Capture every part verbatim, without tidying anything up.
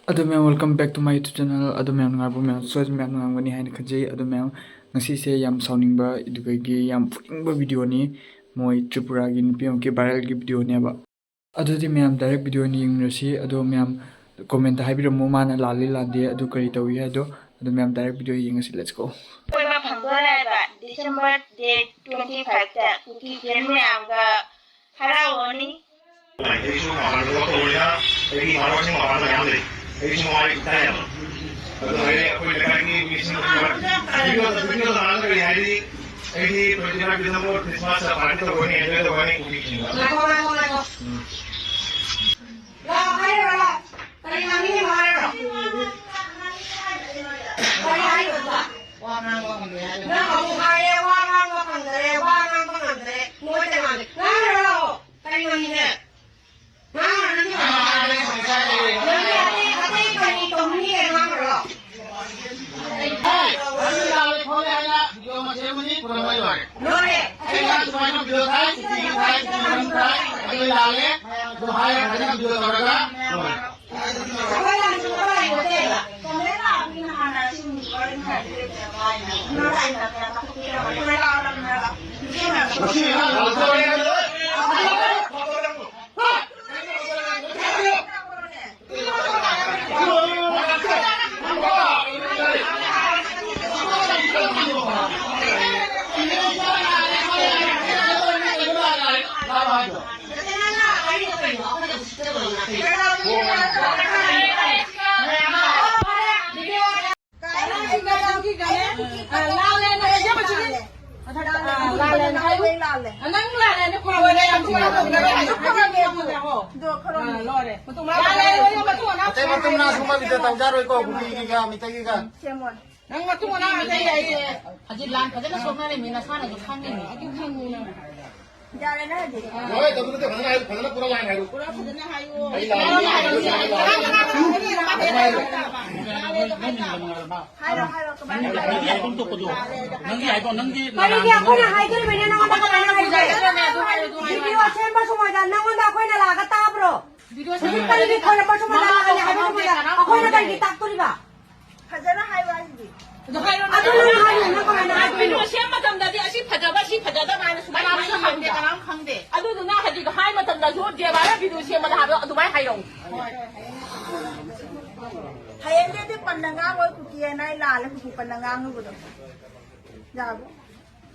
ꯑꯗꯣ ꯃꯌꯥꯝ, welcome back to my YouTube channel. ꯑꯗꯣ ꯃꯌꯥꯝ ꯅꯨꯡꯉꯥꯏꯕ꯭ꯔꯣ? ꯃꯌꯥꯝ ꯁꯣꯏꯗꯅ ꯃꯌꯥꯝ ꯅꯨꯡꯉꯥꯏꯔꯝꯒꯅꯤ ꯍꯥꯏꯅ ꯈꯟꯖꯩ꯫ ꯑꯗꯣ ꯃꯌꯥꯝ, ꯉꯁꯤꯁꯦ ꯌꯥꯝ ꯁꯥꯎꯅꯤꯡꯕ ꯑꯗꯨꯗꯒꯤ ꯌꯥꯝ ꯐꯨꯅꯤꯡꯕ videoꯅꯤ꯫ ꯃꯣꯏ ꯇ꯭ꯔꯤꯄꯨꯔꯥꯒꯤ ꯅꯨꯄꯤ ꯑꯃꯒꯤ viralꯒꯤ videoꯅꯦꯕ꯫ ꯑꯗꯨꯗꯤ ꯃꯌꯥꯝ direct video ꯑꯣꯏꯅ ꯌꯦꯡꯃꯤꯟꯅꯔꯁꯤ꯫ ꯑꯗꯣ ꯃꯌꯥꯝ commentꯇ ꯍꯥꯏꯕꯤꯔꯝꯃꯣ ꯃꯥꯅ ꯂꯥꯜꯂꯤ ꯂꯥꯟꯗꯦ ꯑꯗꯨ ꯀꯔꯤ ꯇꯧꯏ ꯍꯥꯏꯗꯣ꯫ ꯑꯗꯣ ꯃꯌꯥꯝ direct video ꯌꯦꯡꯉꯁꯤ꯫ Let's go꯫ ꯀꯣꯏꯕ ꯐꯪꯗꯣꯔꯦꯕ꯫ December date twenty fiveꯇ ꯀꯨꯀꯤ friend ꯃꯌꯥꯝꯒ ꯍꯔꯥꯎꯔꯅꯤ꯫ ꯑꯩꯁꯨ ꯃꯄꯥꯟꯗ ꯊꯕꯛ ꯇꯧꯕꯅꯤꯅ ꯑꯩꯒꯤ ꯏꯃꯥꯟꯅꯕꯁꯤꯡ ꯃꯄꯥꯟꯗ ꯃꯌꯥꯝ ꯂꯩ꯫ ꯑꯩꯁꯨ ꯃꯉꯥꯏ ꯏꯊꯟꯗ꯫ ꯑꯗꯨ ꯍꯥꯏꯗꯤ ꯑꯩꯈꯣꯏ ꯂꯩꯀꯥꯏꯒꯤ ꯃꯤꯁꯤꯡ ꯚꯤꯗꯤꯑꯣꯗ, ꯚꯤꯗꯤꯑꯣꯗ ꯉꯥꯡꯅ ꯀꯔꯤ ꯍꯥꯏꯗꯤ ꯑꯩꯗꯤ twenty five December Christmas party ꯇꯧꯒꯅꯤ, enjoy ꯇꯧꯒꯅꯤ ꯀꯨꯀꯤꯁꯤꯡꯒ꯫ ꯉꯥꯏꯈꯣ, ꯉꯥꯏꯈꯣ, ꯉꯥꯏꯈꯣ꯫ ꯎꯝ꯫ ꯂꯥꯛꯑꯣ, ꯍꯥꯏꯔꯣ, ꯂꯥꯛꯑꯣ꯫ ꯀꯔꯤ ꯉꯥꯡꯅꯤꯡꯉꯤꯅꯣ ꯍꯥꯏꯔꯣ? ꯀꯔꯤ ꯍꯥꯏꯔꯤꯕ? ꯋꯥ ꯉꯥꯡꯕ ꯉꯝꯗ꯭ꯔꯦ ꯍꯥꯏꯔꯣ? ꯅꯪ ꯑꯃꯨꯛ ꯍꯥꯏꯔꯦ, ꯋꯥ ꯉꯥꯡꯕ ꯐꯪꯗ꯭ꯔꯦ, ꯋꯥ ꯉꯥꯡꯕ ꯉꯝꯗ꯭ꯔꯦ꯫ ꯅꯣꯏꯗ ꯉꯥꯡꯗꯦ꯫ ꯉꯥꯡꯉꯔꯣꯏ, ꯂꯥꯛꯑꯣ꯫ ꯀꯔꯤ ꯉꯥꯡꯅꯤꯡꯉꯦ? ꯉꯥꯡꯉꯔꯣꯏ, ꯅꯪ ꯉꯥꯡꯉꯔꯣꯏ, ꯉꯁꯥꯏ ꯂꯩꯔꯦ꯫ ꯅꯪꯒꯤ ꯑꯇꯩ, ꯑꯇꯩ ꯀꯔꯤ ꯇꯧꯅꯤꯡꯉꯦ? ꯉꯥꯡꯉꯔꯣꯏ꯫ ꯍꯦ, ꯑꯗꯨ ꯂꯥꯜꯂꯦ ꯈꯣꯠꯂꯦ ꯍꯥꯏꯅ video ꯑꯃ ꯁꯦꯝꯕꯅꯤ, ꯄꯨꯔꯝꯕ ꯂꯣꯏꯔꯦ꯫ ꯂꯣꯏꯔꯦ꯫ ꯑꯩꯅ ꯁꯨꯃꯥꯏꯅ video ꯊꯥꯏ, ꯀꯨꯀꯤꯒꯤ ꯊꯥꯏ, ꯀꯨꯀꯤꯒꯤ ꯃꯔꯝ ꯊꯥꯏ, ꯑꯗꯨ ꯂꯥꯜꯂꯦ꯫ ꯑꯗꯨ ꯍꯥꯏꯔ ꯐꯖꯅ video ꯇꯧꯔꯒ ꯂꯣꯏꯔꯦ꯫ ꯅꯪ ꯂꯥꯜꯂꯦꯅ ꯈꯨꯝꯃꯣꯅꯦ, ꯌꯥꯝ ꯊꯤꯅ ꯇꯧꯅꯔꯦ꯫ ꯑꯗꯣ ꯈꯔ ꯂꯥꯜꯂꯦ, ꯂꯣꯏꯔꯦ꯫ ꯃꯇꯨꯡ ꯃꯅꯥꯎ ꯑꯇꯩ ꯃꯇꯨꯡ ꯃꯅꯥꯎ ꯁꯨꯝꯕ video ꯇꯧꯖꯔꯣꯏꯀꯣ, ꯀꯨꯀꯤꯒꯤꯒ ꯃꯤꯇꯩꯒꯤꯒ꯫ ꯁꯦꯝꯃꯣ꯫ ꯅꯪ ꯃꯇꯨꯡ ꯃꯅꯥꯎ ꯑꯇꯩ ꯍꯥꯏꯁꯦ ꯍꯧꯖꯤꯛ ꯂꯥꯟ ꯐꯖꯅ ꯁꯣꯛꯅꯔꯤꯃꯤ, ꯅꯁꯥꯅꯁꯨ ꯈꯪꯉꯤꯃꯤ꯫ ꯑꯗꯨ ꯈꯪꯉꯤ ꯅꯪ꯫ ꯌꯥꯔꯦ ꯅꯪ ꯍꯧꯖꯤꯛ꯫ ꯍꯣꯏ, ꯇꯧꯕ ꯅꯠꯇꯦ, ꯐꯖꯅ ꯍꯥꯏꯌꯨ, ꯐꯖꯅ ꯄꯨꯔꯥ ꯂꯥꯏꯟ ꯍꯥꯏꯌꯨ꯫ ꯄꯨꯔꯥ ꯐꯖꯅ ꯍꯥꯏꯌꯨ꯫ ꯑꯩ ꯂꯥꯜꯂꯦ, ꯑꯩ ꯂꯥꯜꯂꯦ, ꯑꯩ ꯂꯥꯜꯂꯦ꯫ ꯍꯥꯏꯔꯣ, ꯍꯥꯏꯔꯣ, ꯀꯃꯥꯏꯅ ꯅꯪꯒꯤ ꯍꯥꯏꯗꯣꯛꯐꯝ ꯊꯣꯛꯄꯗꯣ, ꯅꯪꯒꯤ ꯍꯥꯏꯗꯣ, ꯅꯪꯒꯤ ꯀꯔꯤꯒꯤ ꯑꯩꯈꯣꯏꯅ ꯍꯥꯏꯗꯣꯔꯤꯕꯅꯦ ꯅꯉꯣꯟꯗ ꯀꯃꯥꯏꯅ ꯍꯥꯏꯗꯣꯏ? ꯚꯤꯗꯤꯑꯣ ꯁꯦꯝꯕ ꯁꯨꯃꯥꯏꯗ ꯅꯉꯣꯟꯗ ꯑꯩꯈꯣꯏꯅ ꯂꯥꯛꯑꯒ ꯇꯥꯕ꯭ꯔꯣ? ꯍꯧꯖꯤꯛ ꯀꯔꯤꯒꯤ ꯈꯣꯏꯔꯝꯕꯁꯨ ꯃꯅꯥ ꯂꯥꯛꯑꯅꯤ ꯍꯥꯏꯕꯗꯨ ꯃꯅꯥ ꯑꯩꯈꯣꯏꯅ ꯀꯔꯤꯒꯤ ꯇꯥꯛꯇꯣꯔꯤꯕ? ꯐꯖꯅ ꯍꯥꯏꯌꯨ ꯍꯥꯏꯁꯤꯗꯤ꯫ ꯑꯗꯨ ꯍꯥꯏꯔꯣ, ꯅꯪ ꯑꯗꯨ ꯅꯪ ꯍꯥꯏꯌꯨ, ꯅꯪ ꯀꯃꯥꯏꯅ ꯍꯥꯏꯗꯣꯏꯅꯣ? ꯚꯤꯗꯤꯑꯣ ꯁꯦꯝ ꯃꯇꯝꯗꯗꯤ ꯑꯁꯤ ꯐꯖꯕ, ꯁꯤ ꯐꯖꯗꯕ ꯍꯥꯏꯅ ꯁꯨꯃꯥꯏꯅ ꯀꯅꯥꯝ ꯈꯪꯗꯦ, ꯍꯥꯏꯕꯤꯕ꯫ ꯀꯅꯥꯝ ꯈꯪꯗꯦ꯫ ꯑꯗꯨꯗꯨꯅ ꯍꯧꯖꯤꯛ ꯍꯥꯏ ꯃꯇꯝꯗꯁꯨ ꯖꯦꯕꯥꯅ ꯚꯤꯗꯤꯑꯣ ꯁꯦꯝꯕꯗ ꯍꯥꯏꯕꯗꯣ ꯑꯗꯨꯃꯥꯏꯅ ꯍꯥꯏꯔꯛꯎ꯫ ꯍꯌꯦꯡꯗꯩꯗꯤ ꯄꯟꯅ ꯉꯥꯡꯉꯣꯏ, ꯀꯨꯀꯤ ꯑꯅ ꯑꯩ ꯂꯥꯜꯂꯦ, ꯀꯨꯀꯤ ꯄꯟꯅ ꯉꯥꯡꯉꯨꯕꯗꯣ꯫ ꯌꯥꯕ꯭ꯔꯣ?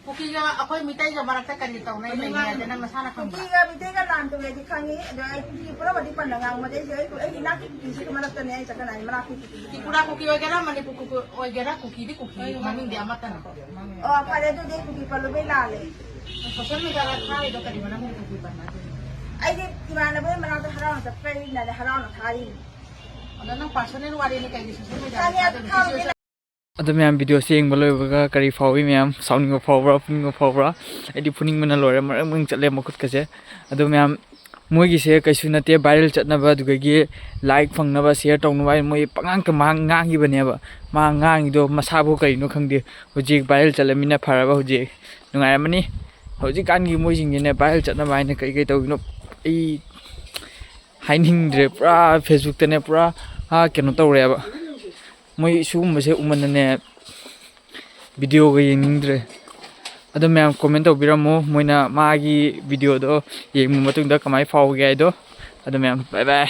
ꯀꯨꯀꯤꯒ ꯑꯩꯈꯣꯏ ꯃꯤꯇꯩꯒ ꯃꯔꯛꯇ ꯀꯔꯤ ꯇꯧꯅꯩ ꯂꯩꯒꯦ ꯍꯥꯏꯗꯣ ꯅꯪ ꯅꯁꯥꯅ ꯈꯪꯕ꯭ꯔꯥ? ꯀꯨꯀꯤꯒ ꯃꯤꯇꯩꯒ ꯂꯥꯟ ꯇꯧꯅꯩꯗꯤ ꯈꯪꯉꯤ, ꯑꯗꯣ ꯑꯩ ꯀꯨꯀꯤ ꯄꯨꯝꯅꯃꯛꯇꯤ ꯄꯟꯅ ꯉꯥꯡꯕꯗꯤ ꯑꯩꯁꯦ ꯑꯩ, ꯑꯩꯒꯤ ꯏꯅꯥꯛꯀꯤ ꯀꯨꯀꯤꯁꯤꯒꯤ ꯃꯔꯛꯇꯅꯦ ꯑꯩ ꯆꯠꯀꯅꯤ ꯍꯥꯏ, ꯃꯅꯥꯛꯀꯤ ꯀꯨꯀꯤ꯫ ꯇ꯭ꯔꯤꯄꯨꯔꯥ ꯀꯨꯀꯤ ꯑꯣꯏꯒꯦꯔꯥ, ꯃꯅꯤꯄꯨꯔ ꯀꯨꯀꯤ ꯑꯣꯏꯒꯦꯔꯥ, ꯀꯨꯀꯤꯗꯤ ꯀꯨꯀꯤ, ꯃꯃꯤꯡꯗꯤ ꯑꯃꯠꯇꯅꯤ꯫ ꯑꯣ, ꯐꯔꯦ, ꯑꯗꯨꯗꯤ ꯀꯨꯀꯤ ꯄꯜꯂꯨꯕꯩ ꯂꯥꯜꯂꯦ꯫ ꯁꯣꯁꯤꯌꯦꯜ ꯃꯤꯗꯤꯌꯥꯗ ꯊꯥꯔꯤꯗꯣ ꯀꯔꯤ ꯃꯔꯝꯒꯤ ꯀꯨꯀꯤ ꯄꯟꯅꯗꯣꯏꯅꯣ? ꯑꯩꯗꯤ ꯏꯃꯥꯟꯅꯕꯒꯤ ꯃꯅꯥꯛꯇ ꯍꯔꯥꯎꯅ ꯆꯠꯄꯩꯅꯅꯦ, ꯍꯔꯥꯎꯅ ꯊꯥꯔꯤꯅꯤ꯫ ꯑꯗꯣ ꯅꯪ ꯄꯥꯔꯁꯣꯅꯦꯜ ꯋꯥꯔꯤꯅꯤ, ꯀꯩꯒꯤ ꯁꯣꯁꯤꯌꯦꯜ ꯃꯤꯗꯤꯌꯥꯗ ꯆꯥꯅꯤ, ꯑꯗꯨ ꯊꯥꯗꯣꯏꯅꯣ? ꯊꯥꯕꯒꯤ ꯑꯗꯣ ꯃꯌꯥꯝ, ꯚꯤꯗꯤꯑꯣꯁꯦ ꯌꯦꯡꯕ ꯂꯣꯏꯕꯒ ꯀꯔꯤ ꯐꯥꯎꯏ ꯃꯌꯥꯝ? ꯁꯥꯎꯅꯤꯡꯕ ꯐꯥꯎꯕ꯭ꯔꯥ, ꯐꯨꯅꯤꯡꯕ ꯐꯥꯎꯕ꯭ꯔꯥ? ꯑꯩꯗꯤ ꯐꯨꯅꯤꯡꯕꯅ ꯂꯣꯏꯔꯦ, ꯃꯔꯪ ꯃꯔꯪ ꯆꯠꯂꯦ ꯃꯈꯨꯠꯀꯁꯦ꯫ ꯑꯗꯣ ꯃꯌꯥꯝ, ꯃꯣꯏꯒꯤꯁꯦ ꯀꯩꯁꯨ ꯅꯠꯇꯦ, ꯚꯥꯏꯔꯦꯜ ꯆꯠꯅꯕ, ꯑꯗꯨꯗꯒꯤ ꯂꯥꯏꯛ ꯐꯪꯅꯕ, ꯁꯤꯌꯔ ꯇꯧꯅꯕ ꯍꯥꯏꯅ ꯃꯣꯏ ꯄꯉꯥꯡꯇ ꯃꯥꯡ-, ꯉꯥꯡꯈꯤꯕꯅꯦꯕ꯫ ꯃꯥ ꯉꯥꯡꯉꯤꯗꯣ ꯃꯁꯥꯕꯨ ꯀꯔꯤꯅꯣ ꯈꯪꯗꯦ꯫ ꯍꯧꯖꯤꯛ ꯚꯥꯏꯔꯦꯜ ꯆꯠꯂꯃꯤꯅ ꯐꯔꯕ, ꯍꯧꯖꯤꯛ ꯅꯨꯡꯉꯥꯏꯔꯝꯃꯅꯤ꯫ ꯍꯧꯖꯤꯛꯀꯥꯟꯒꯤ ꯃꯣꯏꯁꯤꯡꯁꯤꯅꯦ ꯚꯥꯏꯔꯦꯜ ꯆꯠꯅꯕ ꯍꯥꯏꯅ ꯀꯩ ꯀꯩ ꯇꯧꯔꯤꯅꯣ ꯑꯩ ꯍꯥꯏꯅꯤꯡꯗ꯭ꯔꯦ꯫ ꯄꯨꯔꯥ ꯐꯦꯁꯕꯨꯛꯇꯅꯦ ꯄꯨꯔꯥ, ꯑꯥ, ꯀꯩꯅꯣ ꯇꯧꯔꯦꯕ꯫ ꯃꯣꯏ ꯁꯤꯒꯨꯝꯕꯁꯦ ꯎꯃꯟꯗꯅꯦ ꯚꯤꯗꯤꯑꯣꯒ ꯌꯦꯡꯅꯤꯡꯗ꯭ꯔꯦ꯫ ꯑꯗꯣ ꯃꯌꯥꯝ ꯀꯣꯃꯦꯟ ꯇꯧꯕꯤꯔꯝꯃꯣ, ꯃꯣꯏꯅ ꯃꯥꯒꯤ ꯚꯤꯗꯤꯑꯣꯗꯣ ꯌꯦꯡꯕ ꯃꯇꯨꯡꯗ ꯀꯃꯥꯏꯅ ꯐꯥꯎꯒꯦ ꯍꯥꯏꯗꯣ꯫ ꯑꯗꯣ ꯃꯌꯥꯝ, ꯕꯥꯏ ꯕꯥꯏ꯫